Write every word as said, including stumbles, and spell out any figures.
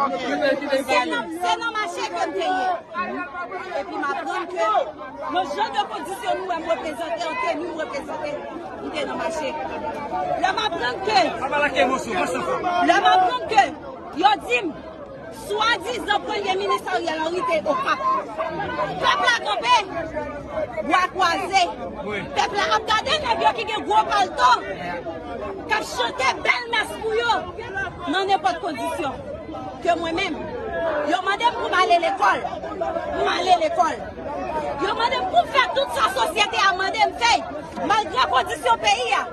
Se nan, se nan mache ke m te ye. Epi m aprann ke nan jan de kondisyon nou wè m reprezante, an teni m reprezante, m te nan mache. Lè m aprann ke, lè m aprann ke yo di m, swadizan premye minis Ariel Henry te Okap. Pèp la kanpe, bwa kwaze. Pèp la ap gade nèg yo ki gen gwo palto, k ap chante bèl mès pou yo nan nenpòt kondisyon. Ke mwen menm, yo mande m pou m ale lekòl, m ale lekòl. Yo mande m pou m fè tout sa sosyete a mande m fè, malgre kondisyon peyi a.